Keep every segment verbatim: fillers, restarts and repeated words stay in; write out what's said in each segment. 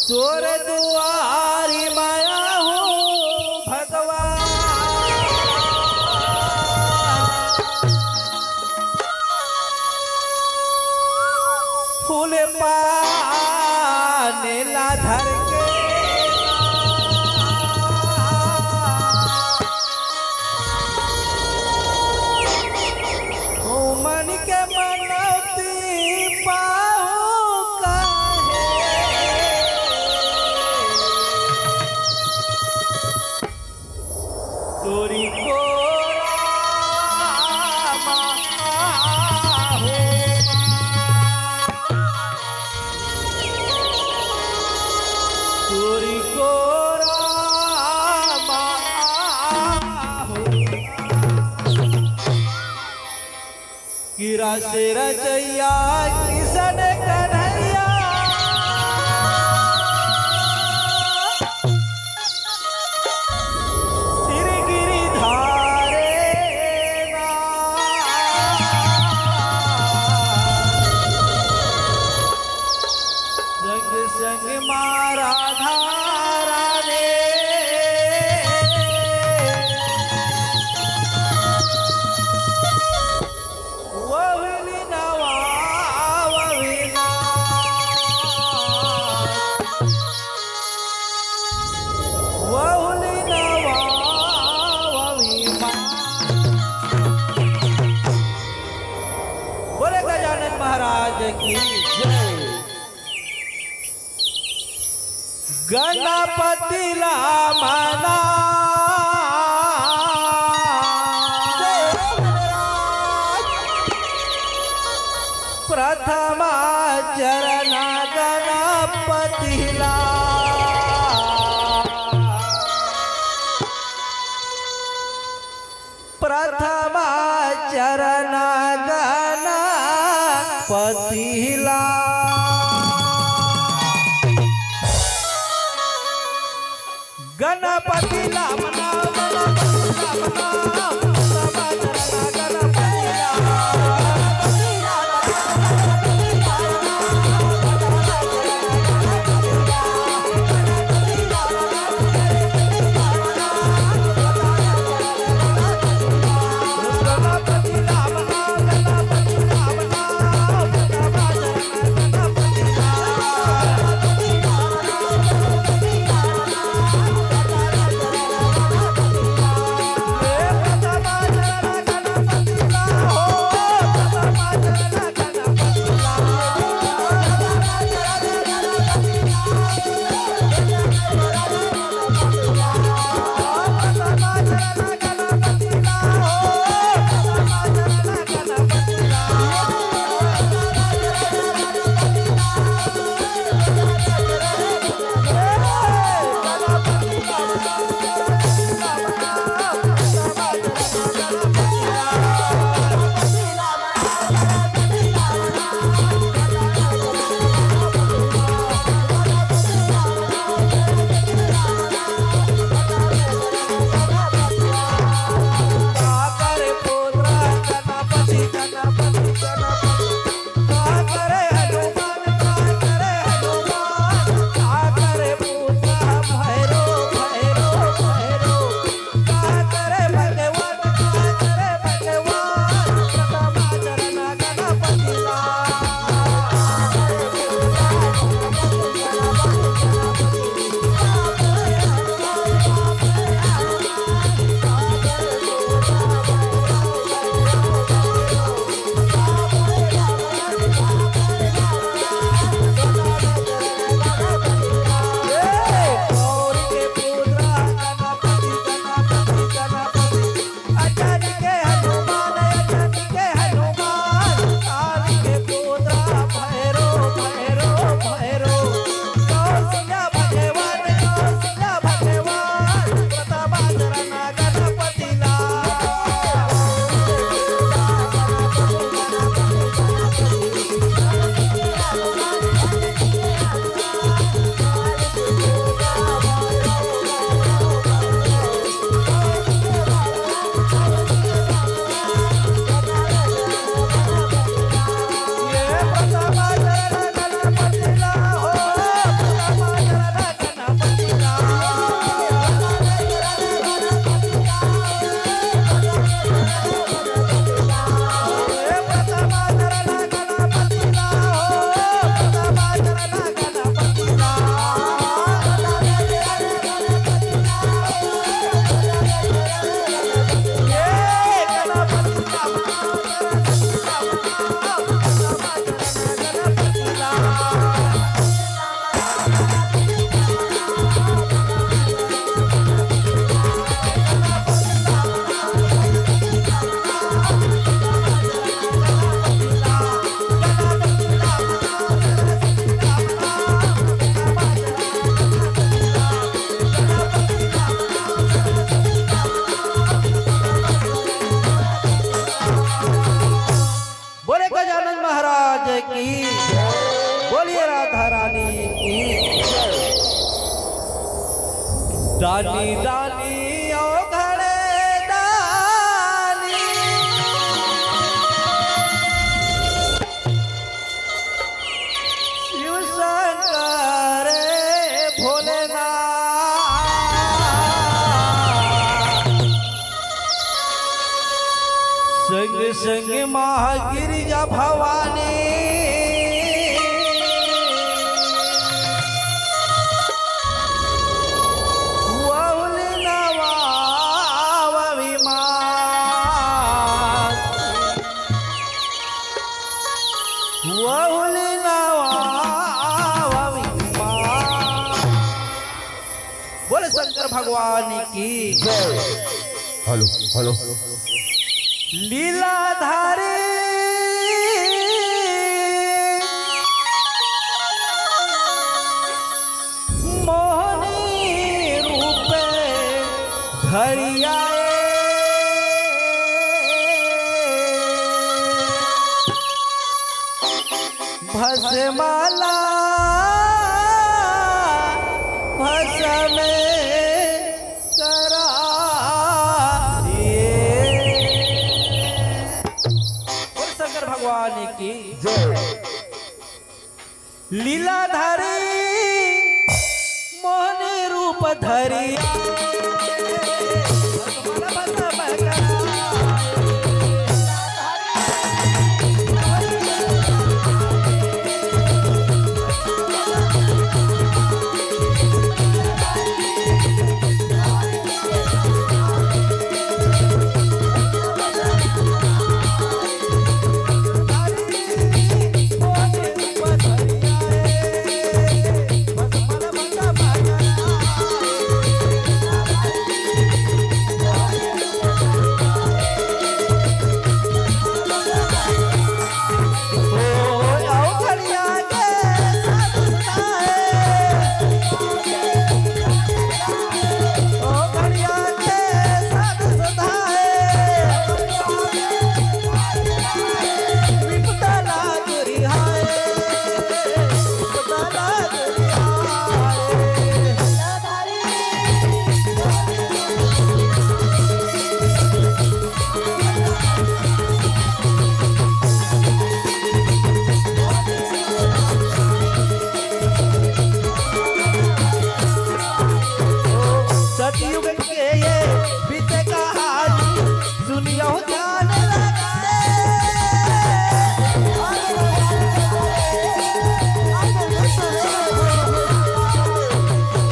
तोर दुआरी माया हो भगवान, फूल पाने ला धर के। ओ मन के मनौती पाहु काहे? तोरी कोरा मा आहो। तोरी कोरा मा आहो। कीरा से रचैया किसन कन्हैया, श्री गिरिधारे ना। संग संग मा राधा रानी। वहुली नवा वहिना। वहुली नवा वहिना। बोले गजानन महाराज की जय। गणपति ला मना। प्रथमा चरण गणपति ला। प्रथमा चरण गणपति ला। गणपति ला मना, गणपति ला मना। बोले गजानन महाराज की, बोलिए राधा रानी की। दानी दानी ओ घड़े दानी, शिव शंकर भोलेनाथ। संग संग माँ गिरिजा भवानी, वहुली नवावि माँ, वहुली नवावि माँ। बोले शंकर भगवान की। Hello, hello. लीलाधारी मोहनी रूपे धरियाए। भस्मला भस्म करा दिए। बोल शंकर भगवान की। जय। लीलाधारी मोहन रूप धरिया। सतयुग के ये बीते कहानी सुनियो ध्यान लगाए।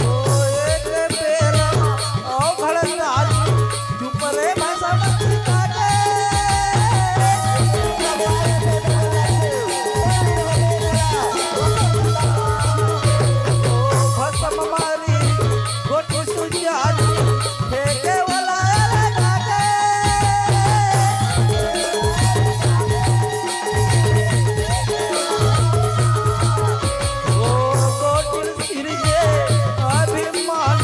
ओ एक बेर ओ घड़दारी चुप रे भाषा मत काटे। भस्म मारी गोटी सुजारी फेंके वाला लगा के। ओ गोटी सिरजे अभिमान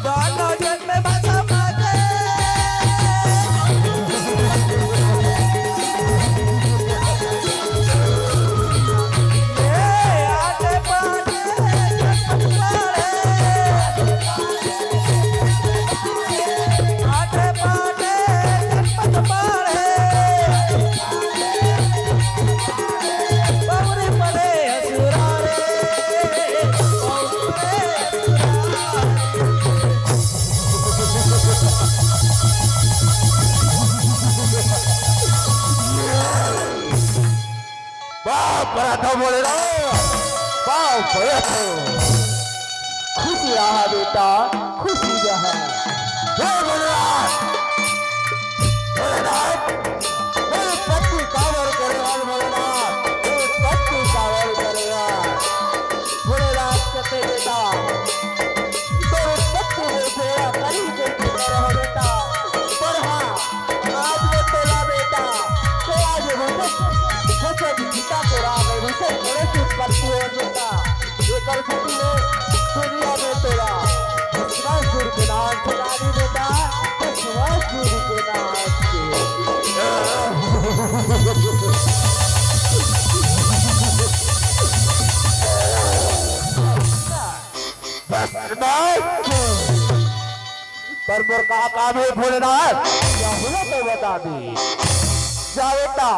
दाना जन्म भाषा माते। ए आटे पाटे आटे पाटे जनपद पाड़े। बावरी पड़े असुरा रे, बावरी पड़े असुरा रे। बाप रे, तो बोले ना, बाप रे। खुशी रहा बेटा, खुशी रहा। हे भोलेनाथ, भोलेनाथ, हे पत्ती कावर करे यार भोलेनाथ, हे पत्ती कावर करे यार। भोलेनाथ कहते पर मोर का काम हे भोलेनाथ, का हुआ तो बता दे। जा बेटा,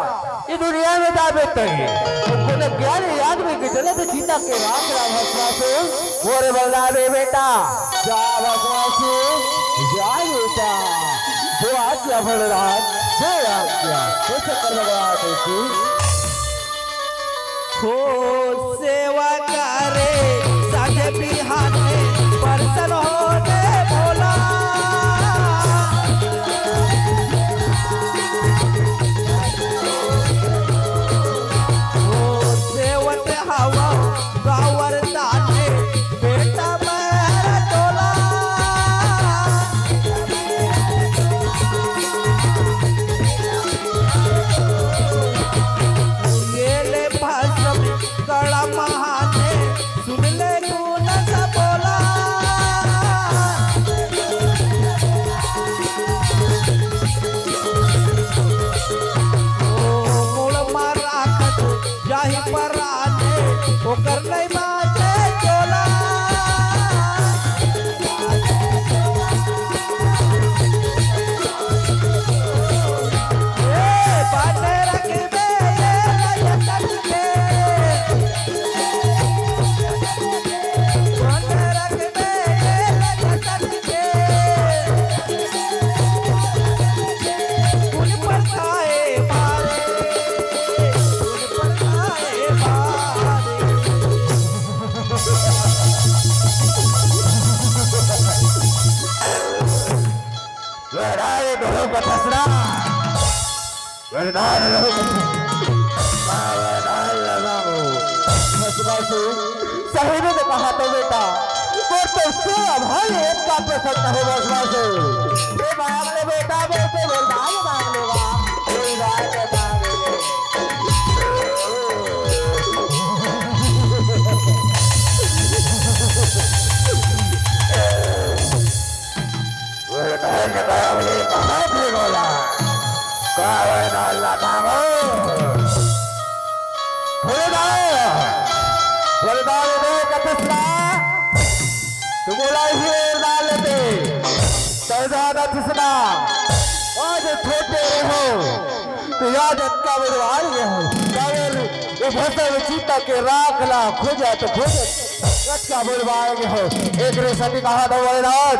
ये दुनिया में जा बेटा, ये कोनो ज्ञानी आदमी के चले तो सीता के राख ला भस्मासुर। मोरे बलदान हे बेटा, जा भस्मासुर, जा बेटा, जो आज्ञा भोलेनाथ, जो आज्ञा। हे शंकर भगवान की। हो सेवा करे साँझ बिहाने, परसन होने भोला। हो सेवत हवा गावर ताने, बेटा मेरा टोला। ये ले भाषण कड़ा महाने, सुन ले तू न सब बोला। ओ मूल मारा खत जाहि पराने, ओकर नहीं बाजे चोला। ए, बाटे रखबे ये लटक के। बाटे रखबे ये लटक के। कुल परछाए मारे, कुल परछाए मारे। लड़ाई ढोल बतसना। वरदान लो। वरदान लगाओ। भस्मासुर, सही में तो कहा तो बेटा, वो तो से भाई एक का प्रसन्न हो भस्मासुर। ये मांग ले बेटा, वो से वरदान मांग लेगा। कोई बात मांग ले। वरदान लगाओ, ये कहाँ से बोला? का वरदान लगाओ? वरदान, वरदान दे कपिसरा। तू बोला ही वरदान लेते। सहजादा तिसरा। आज छोटे रहो। तो याद अटका बड़वार गए हो। कावल, वो भसम चीता के राख ला, खोजा तो खोजा। अटका बड़वार गए हो। एक रे सती कहा था वरदान।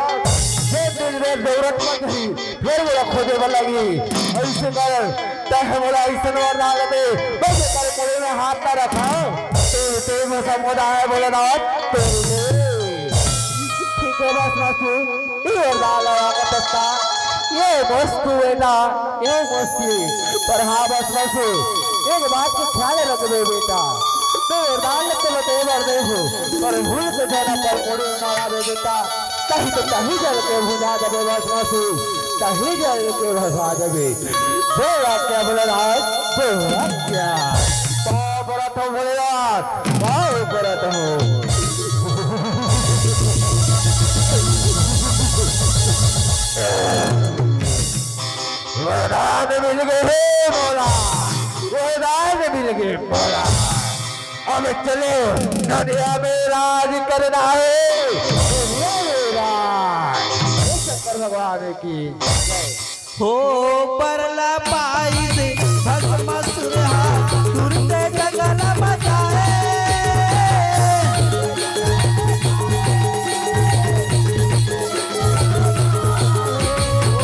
जे दिन रे जरूरत मत ही। फिर मोला खोजे बर लगही। अइसे कर, तैं मोला अइसन वरदान दे, मैं जे कर कोड़े में हाथ ना रखा। तेरे, तेरे में समुदाय भोलेनाथ, तेरे में। ठीक है, बस, बस, ये वरदान लगा के दस्ता, ये मस्त हुए ना, ये मस्ती। पर हाँ, बस, बस, एक बात को ख्याल रखबे बेटा, मैं वरदान लेते लेते ये वरदान दे हूँ, पर भूल के जाना पर कोड़े में ना आवे बेटा। कहीं तो कहीं जल के भुला देबे भस्मासुर, कहीं जल के भसा देबे। जय आज्ञा भोलेनाथ, जय आज्ञा। पाँव परत हो भोलेनाथ, पाँव परत हो। वरदान मिल गए हे भोला, वरदान मिल गए भोला। अब चलो, दुनिया में राज करना है, दुनिया में राज। हे शंकर भगवान की जय। हो परला पाइस भस्मासुर हा, दूर से जंगल बसाए। ओ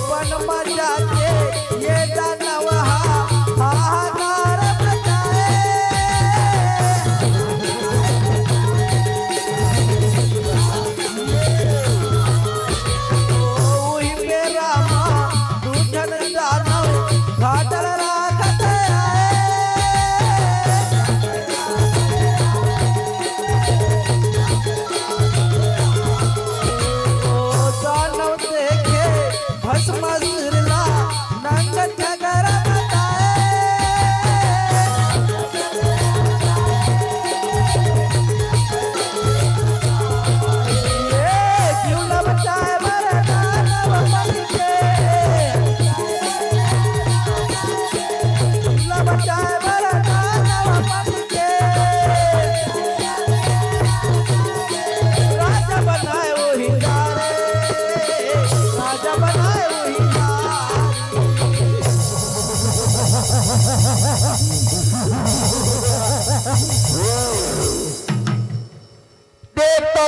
बन मजा के ये दानव हा, हाहाकार मचाए। ओ उही बेरा मा दू झन दानव घाटल राखत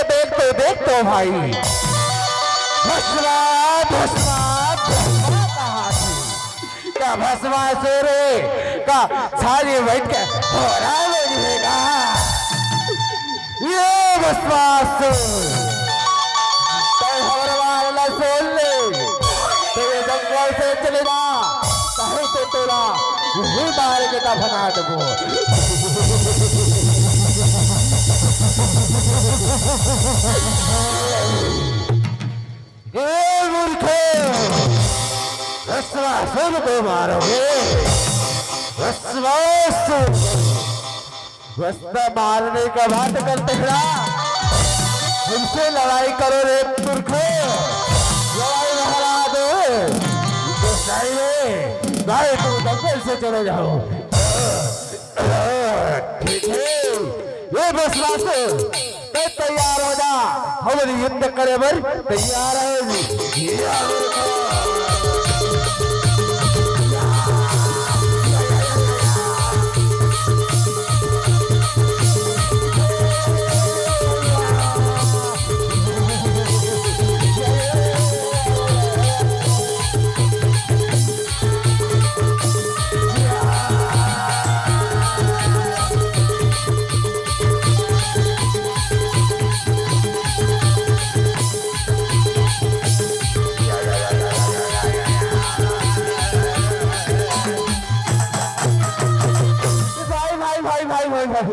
देख तो, देख तो भाई, भस्मा, भस्मा, भस्मा कहाँ थी? का भस्मासुर का छाली बैठ के होरा में रहेगा? ये भस्मासुर, तै हमर बात ला सुन ले, तो ये जंगल से चले जा, कहे तो तोला यही मार के दफना देबो। ए मूर्खो, भस्मासुर को मारोगे? भस्मासुर, भस्म मारने का बात करते हैं ना? हमसे लड़ाई करो रे मूर्खो, लड़ाई महाराज, गोसाई में, भाई तुम जंगल से चले जाओ। ठीक है, ये भस्मासुर, तै तैयार हो जा, हमन युद्ध करे बर तैयार है जी। भाई, भाई, भाई, भाई, भाई, भाई।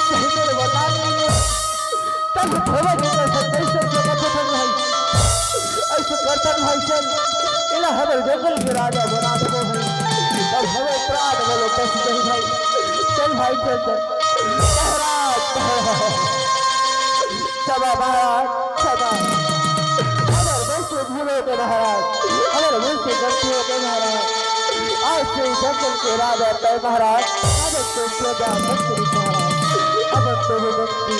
सही में बता नहीं है। तब थोड़ा दिन ऐसा कैसे कैसे करते थे भाई? ऐसे करते भाई चल। इला हमारे जंगल के राजा बना दो भाई। अब हमें प्राण बोलो बस नहीं भाई। चल भाई, चल, चल। महाराज, महाराज। क्षमा महाराज, क्षमा। हमर वंश भूल हो गए महाराज, हमर वंश गलती हो गए महाराज। आज से जंगल के राजा तय महाराज, अब तो सदा मुक्त महाराज, अब तो विमुक्ति।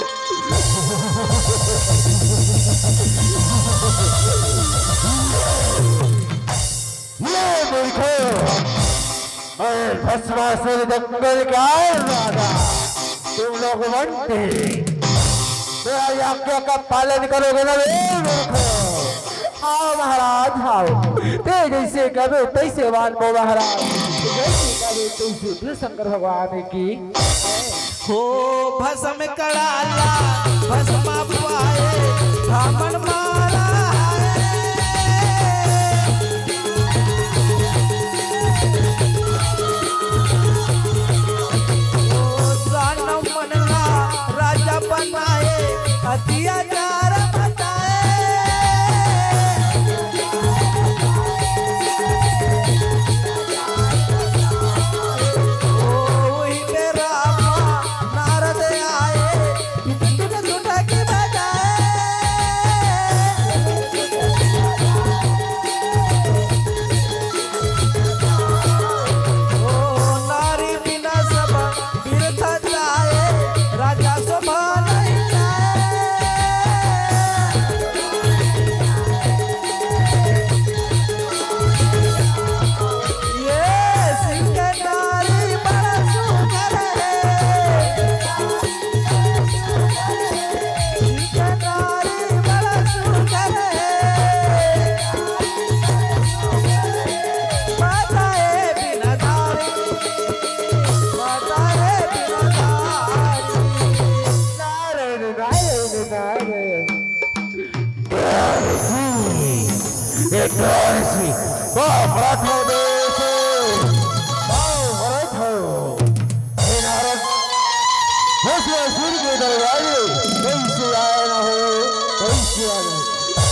ये देखो, मैं भस्मासुर जंगल का राजा, तुम लोग बंटी, मेरा आज्ञा का पालन करोगे ना रे मूर्खो? आओ महाराज, आओ, ते जैसे कहे तैसे मानबो महाराज, जैसे कहे तैसे। बोल शंकर भगवान की। हो भस्म कड़ाला, भस्म पाए, धामन मारा है। ओ जान मन ला राजा बनाए, अत्याचार बताए। ओ वही पे रामा नारद आए, टुन टुन टुन टुन की बजाए। ओ नारी बिना सब व्यर्थ जाए, राजा शोभा नहीं जाए। ये सिंह नारी बड़ा सुंदर है। नारायण, नारायण, नारायण। ए डोरसी, बाप रखो देश। बाप रखो। हे नारद, भस्मासुर के दरबार में कैसे आए ना हो, कैसे आए?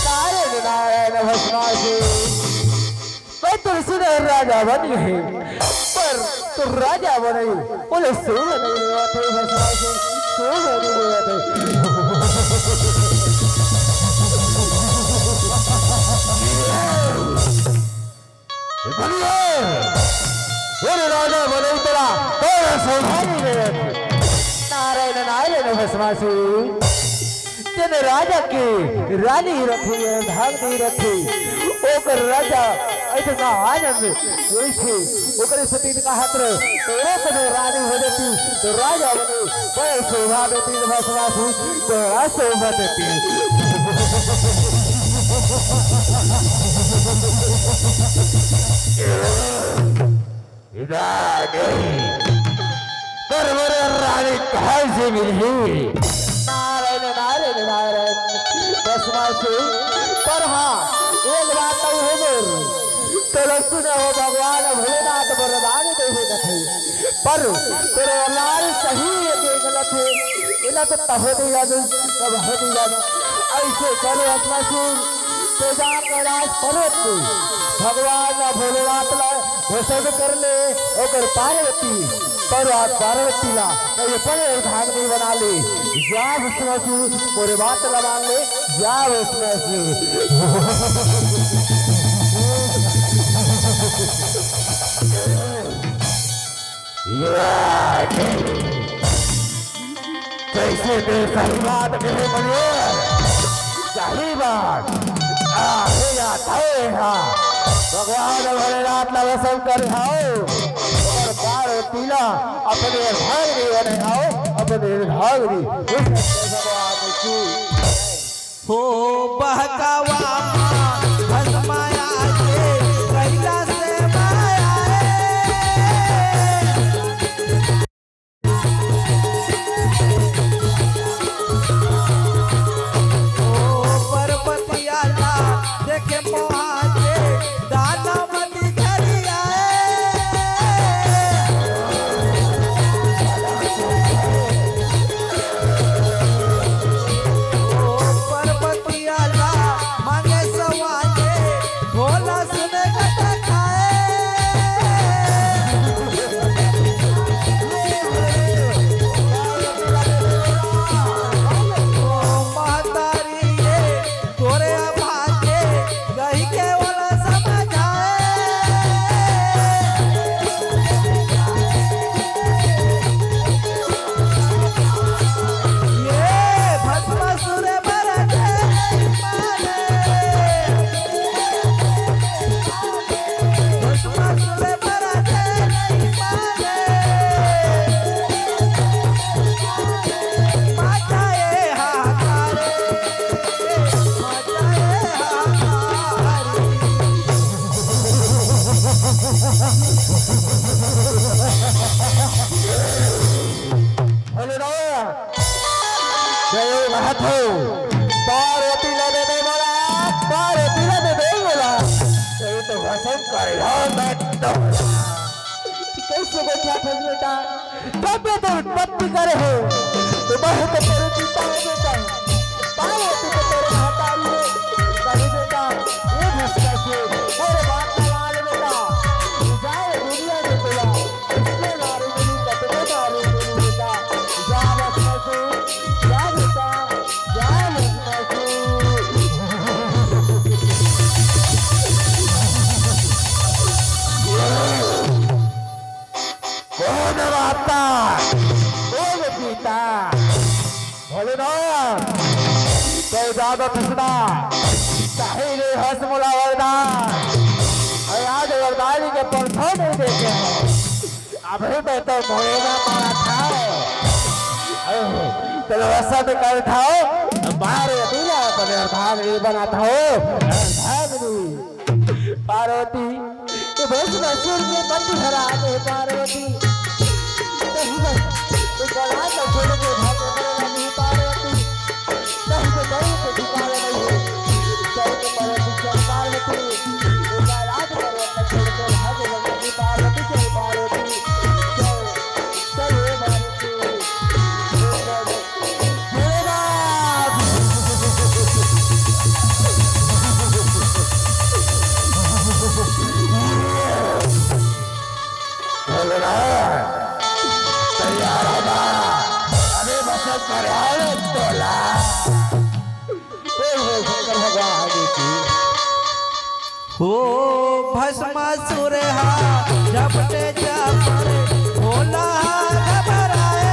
नारायण, नारायण, भस्मासुर। मैं तो सुने राजा बन गए, पर तू राजा बने, बोले सोल नहीं लेवा थे भस्मासुर, सोल नहीं लेवा थे। बनिए, बोले राजा बने तोरा, तोरा सोल नहीं लेवा थे। नारायण, नारायण, भस्मासुर। जेन राजा के रानी रथे, अर्धांगिनी रथे, ओकर राजा अतना आनंद होइसे, ओकर सती कहत रहे, "तोरो कोनो रानी हो जाती, त राजा बने, बड़ शोभा देती, भस्मासुर, तोरा शोभा देती।" रानी, तोर बर रानी कहाँ से मिलही? नारायण, नारायण, नारायन। भस्मासुर, पर हाँ, एक बात अउ हे मोर। तोला सुने हो, भगवान भोलेनाथ वरदान देहे कथे। पर तोर औलाद सही हे के गलत हे, एला तो तभो नइ जानस, तभो नइ जानस। अइसे कर भस्मासुर, तैं जा कैलाश पर्वत पे भगवान भोलेनाथ ला भसम कर ले, ओकर पार्वती, पर पार्वती ला अपन अर्धांगिनी बना ले। जा भस्मासुर, मोर बात ला मान ले, जा भस्मासुर। जइसे तैं सही बात कहे बलिए, सही बात। आहे या तय हा। भगवान भोलेनाथ ला भसम करे हव अउ पार्वती ला अपन अर्धांगिनी बने हव, अपन अर्धांगिनी। भगवान की हो बहकावा भस्माया के कैला से माया। ओ पर्वतिया ला देखे मोहा के दाना मती घरिया। ओ पर्वतिया ला मांगे सवांगे, भोला सुने कथा खाए। ओ महतारी ये तोरे अभागे, कहि के ओला समझाए। ये भस्मासुर बर दे नहीं माने। भस्मासुर बर दे नहीं माने। माता ए हाहाकार। अरे राम, जय महत हो। पार्वती ला दे दे मोला, पार्वती ला दे दे मोला। ये तो भसम कर लो मैं तो। कैसे बैठा था बेटा? कब तो उत्पत्ति करे हो, तो बहुत करो की पाए बेटा। पाए तो तो तेरे महतारी हो, कहे बेटा, ये भस्मासुर, मेरे बात का लाल बेटा, जाए दुनिया में तेरा, इसको मारे मेरी, कतको मारे मेरी बेटा, जा भस्मासुर, जा बेटा, जा भस्मासुर। कौन माता? कौन पिता? भोलेनाथ, तैं जादा पिसना। काहे ले हस मोला वरदान? अरे आज वरदान के परछाई नहीं देखे हो। अभी मैं तो मोएगा मारा था। अरे, चलो ऐसा तो कर था। बार दिला अपने अर्धांगिनी बना था। अर्धांगिनी। पार्वती, ये भस्मासुर के मत हरा दे पार्वती। नहीं बस, ये कैलाश छोड़ के भागे मेरे नहीं पार्वती। नहीं तो कहीं को ठिकाना नहीं है। चल के पार्वती, चल पार्वती, ये कैलाश पर्वत छोड़ के भागे मेरे नहीं पार्वती, चल पार्वती, चल, चल हे पार्वती। तैयार हो बा। अरे बसंत करे, अरे तोला। हे शंकर भगवान की। हो भस्मासुर हा झपटे झपटे भोला घबराए।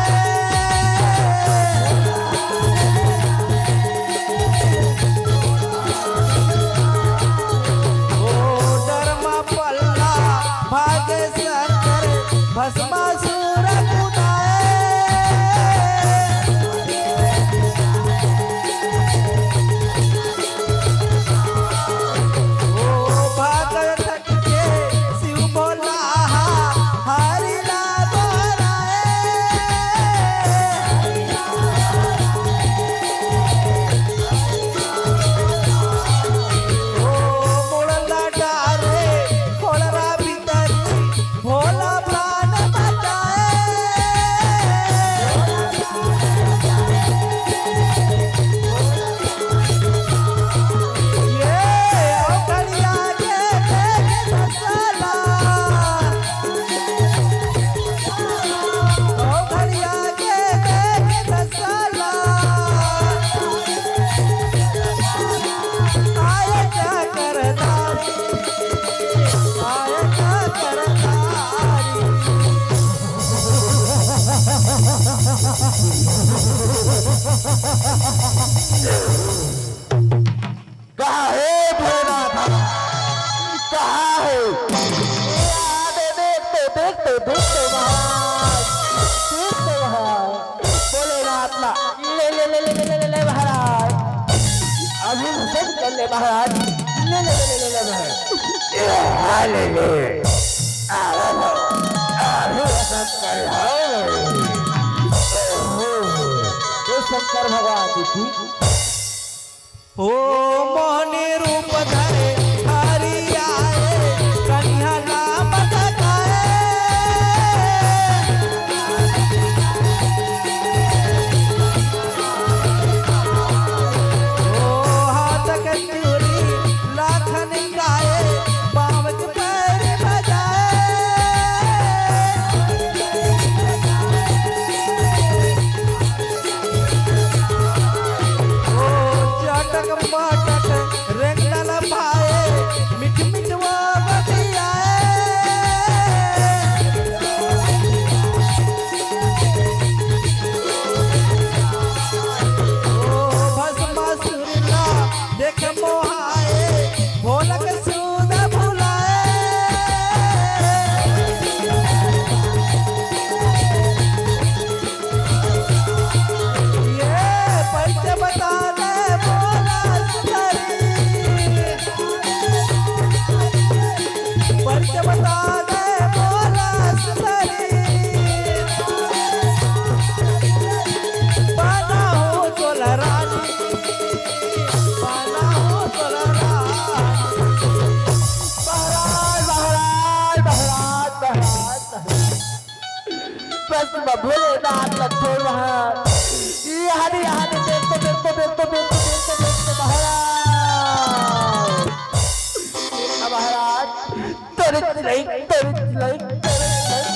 ले, ले, ले, ले, ले, महाराज। अभी भसम कर ले, महाराज। ले, ले, ले, ले, ले, ले, महाराज। ये हाल ले। आहो, आहो, शंकर, हाय। ओहो, ये शंकर भगवान जी की। ओ मोहनी रूप धरे हरि आए, कन्हैया नाम धराए। ओ हाथ के चूड़ी लाखन गाए, पाँव के पैर बजाए। ओ चटक मटक रेंगल भाए, मिठ मिठ वो बतियाए। ओ भस्मासुर ला देख मोहाए, भोलक सूद भुलाए। ये परिचय बता दे भोला सुंदरी। परिचय बता दे भोला सुंदरी। बना हो तोला रानी, बना हो तोला रानी। महाराज, महाराज, महाराज, महाराज, महाराज। बस मैं भोलेनाथ ला छोड़ वहाँ। ये हरी, हरी, देखते, देखते, देखते, देखते, देखते, देखते, महाराज। महाराज, तेरे चिलाई, तेरे चिलाई, तेरे चिलाई।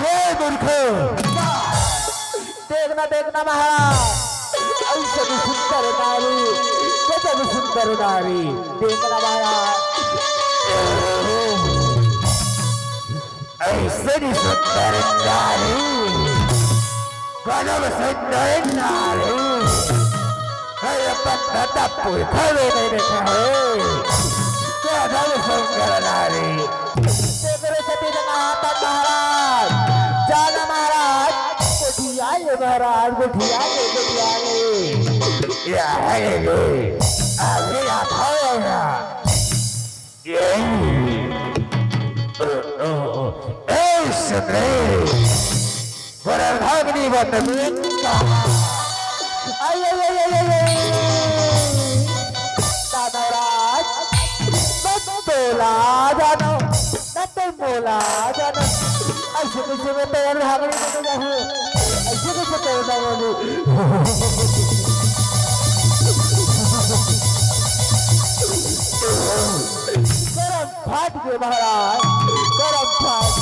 हे मूर्ख, देखना, देखना महाराज, ऐसे भी सुंदर नारी, गजब सुंदर नारी, देखना महाराज, ऐसे भी सुंदर नारी, गजब सुंदर नारी। अरे पत्ता तप्पू खड़े नहीं बैठा है। क्या धन संकर नारी। तेरे सती जगह महाराज, जाना महाराज, गोठिया ले महाराज, गोठिया ले, गोठिया ले। ये है ले, अभी आप हो ना। ए, ए, ए, सुन रे। वरभागिनी बन बेटा। आई, आई, आई, आई, आई, आई। दानवराज, मत बोला जानो, मत बोला जानो। ऐसे कैसे मैं तैयार भागने को जाऊँ? ऐसे कैसे तैयार भागने? करम फाट गे महाराज, करम फाट।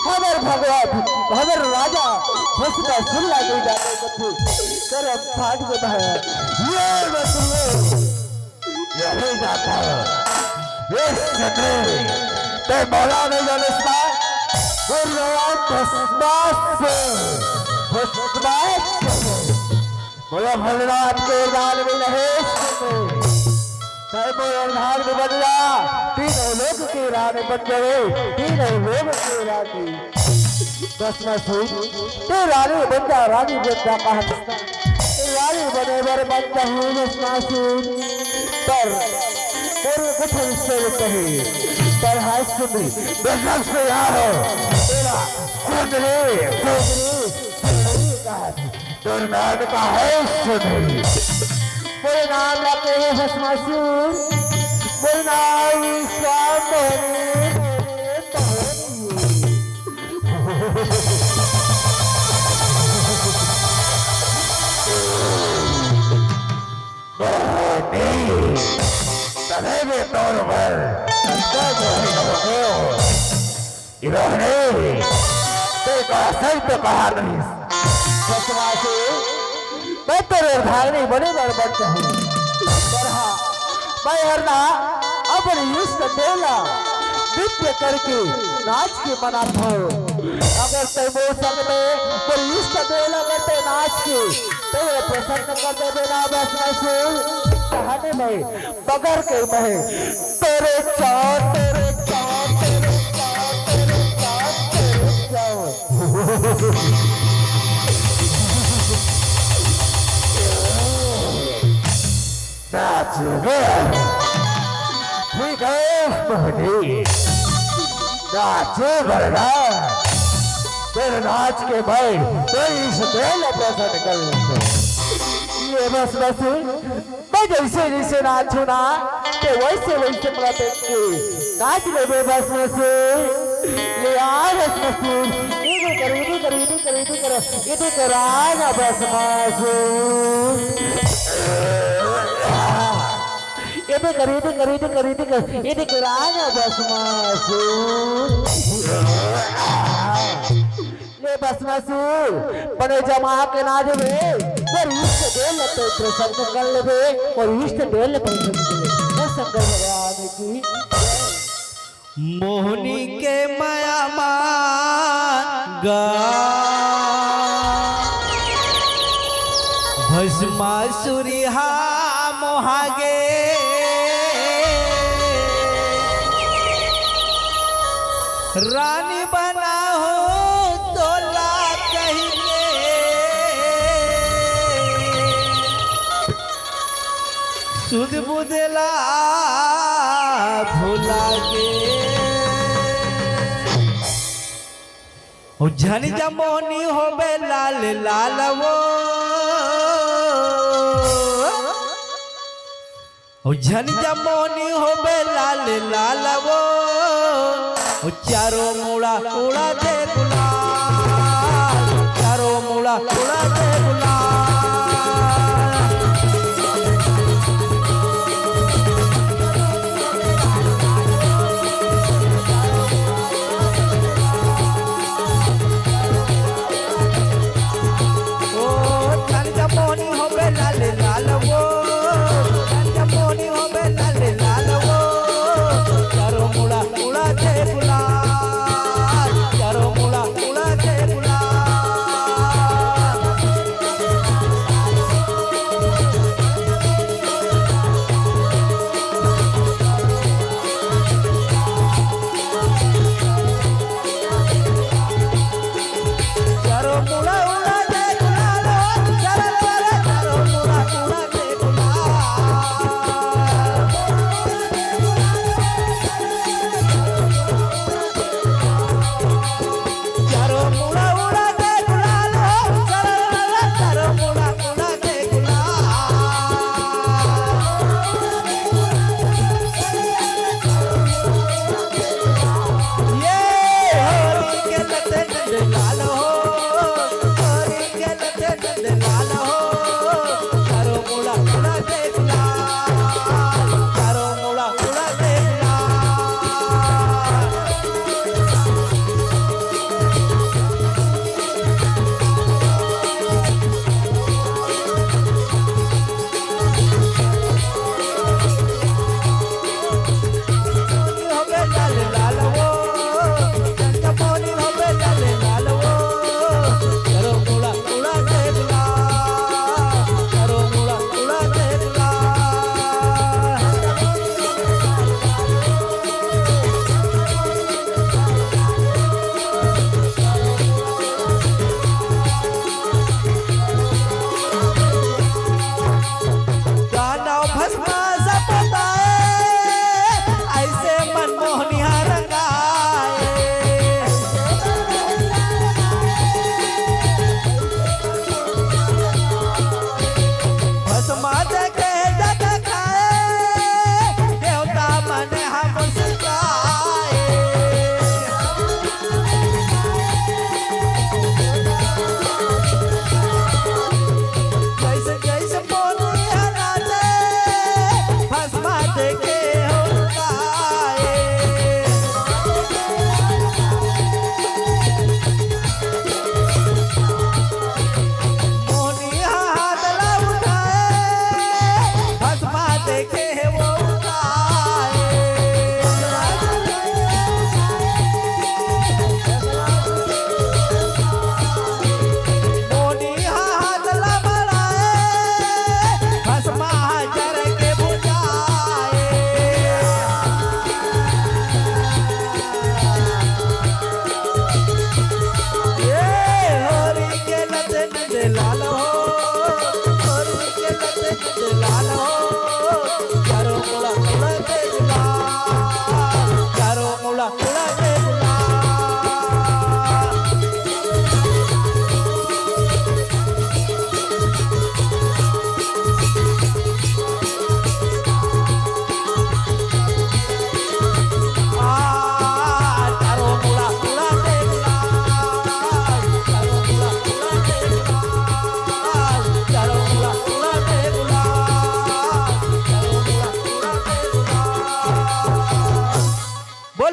हमर भगवान, हमर राजा भस्मासुर ला नहीं जाने बच्चे। करम फाट गे महाराज। ये बच्चे, यही जाता है। ये सगळे, ते बोला नहीं जाने सा। बोल रहा भस्मासुर, भस्मासुर। बोलो भोलेनाथ के दान में नहीं सुने। तय बोलो धान में बन जा, तीनों लोक के रानी बन गए, तीनों लोक के रानी। भस्मासुर, ते रानी बन जा, रानी बन जा, कहा था। रानी बने बर बन जा हूँ भस्मासुर। पर, पर कुछ हिस्से में कहे, पर हाय सुन, बजरंग से यार हो, तेरा कुंडली, कुंडली, कुंडली कहा था। दुर्नाम का है सुधरी। बोले नाम लाके है भस्मासुर। बोले नाम श्याम मोहनी, मोहनी, मोहनी। मोहनी। तने के तौर पर तो मोहनी हो। इन्होंने तेरे को सही तो कहा नहीं। भस्मासुर, मैं तेरे धारनी बने बर बन जाऊँ। पर हाँ, मैं हर ना अपने इष्ट देव ला नृत्य करके नाच के मनात हूँ। अगर तय मोर संग में मोर इष्ट देव ला अगर तय नाच के तय प्रसन्न कर देबे ना भस्मासुर, कहानी में बगर के मैं तेरे चांद ठीक है मोहनी, नाचे बरना, तेरे नाच के मैं तेईस तेल प्रसन्न कर लेते। ये बस बस मैं जैसे जैसे नाचू ना, ते वैसे वैसे मोला देख के नाच लेबे बस बस। ले आ बस बस। इधर कर, इधर कर, इधर कर, इधर कर, इधर कर आ ना बस बस। इधर कर, इधर कर, इधर कर, इधर कर, इधर कर आ ना बस बस। ले बस बस, बने जमा के ना देबे, पर इष्ट देव ल तो प्रसन्न कर लेबे, और इष्ट देव ल प्रसन्न कर लेबे। हे शंकर भगवान की। मोहनी के माया मांगा, भस्मासुरी हा मोहागे। रानी बनाहूं तोला कहिके, सुध बुध ला भुला गे। ओ झन जा मोहनी होबे लाल लाल वो, ओ झन जा मोहनी होबे लाल लाल वो, ओ चारों मुड़ा उड़ा दे गुलाल, चारों मुड़ा उड़ा दे गुलाल। ओ झन जा मोहनी होबे लाल लाल वो, झन जा मोहनी होबे लाल लाल वो, चारों मुड़ा उड़ा दे गुलाल, चारों मुड़ा उड़ा दे गुलाल।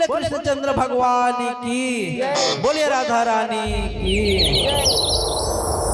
कृष्णचंद्र भगवान की, बोलिए राधा रानी की।